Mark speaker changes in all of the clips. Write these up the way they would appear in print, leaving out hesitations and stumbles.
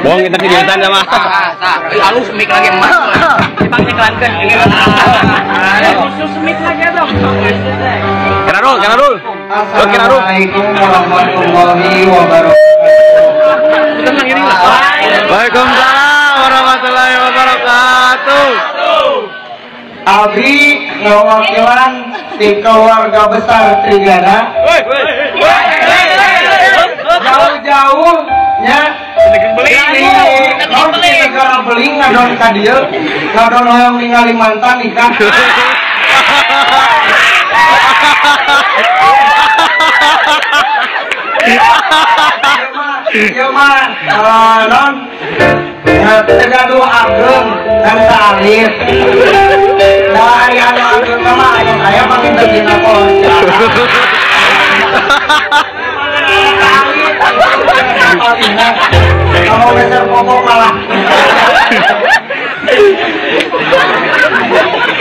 Speaker 1: Bohong kita kegiatan sama.
Speaker 2: Tah, halus mic lagi emas.
Speaker 3: Dipang iklankeun. Khusus mic lagi dong.
Speaker 1: Kerarul, kerarul. Kerarul.
Speaker 4: Assalamualaikum warahmatullahi wabarakatuh.
Speaker 1: Waalaikumsalam warahmatullahi wabarakatuh.
Speaker 4: Abdi ngawakilan di keluarga besar Trigana. Jauh-jauhnya dari negara beling ngadon ka dieu, ngadon hoyong ningali mantan nikah. Ieu mah non teu gaduh ageng dan saalit. Da ari anu ageng mah anu aya mah teu dina kolonca. Kalau meser popok malah.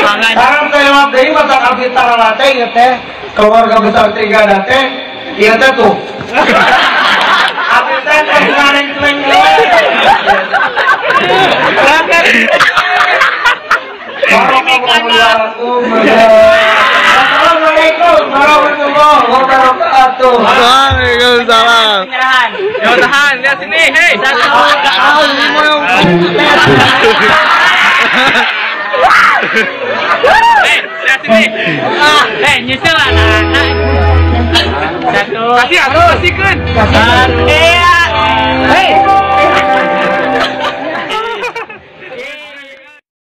Speaker 4: Sekarang lewat deui mata abdi tarala teh ieu teh keluarga besar Trigana teh ieu teh tuh. Abdi teh tos ngarengkleng Assalamualaikum warahmatullahi wabarakatuh.
Speaker 1: Waalaikumsalam.
Speaker 3: Yo tahan, lihat sini. Hei. Hei, lihat sini. Hei, nyesel anak-anak. Satu. Kasih aku kasihkan. Iya. Hei.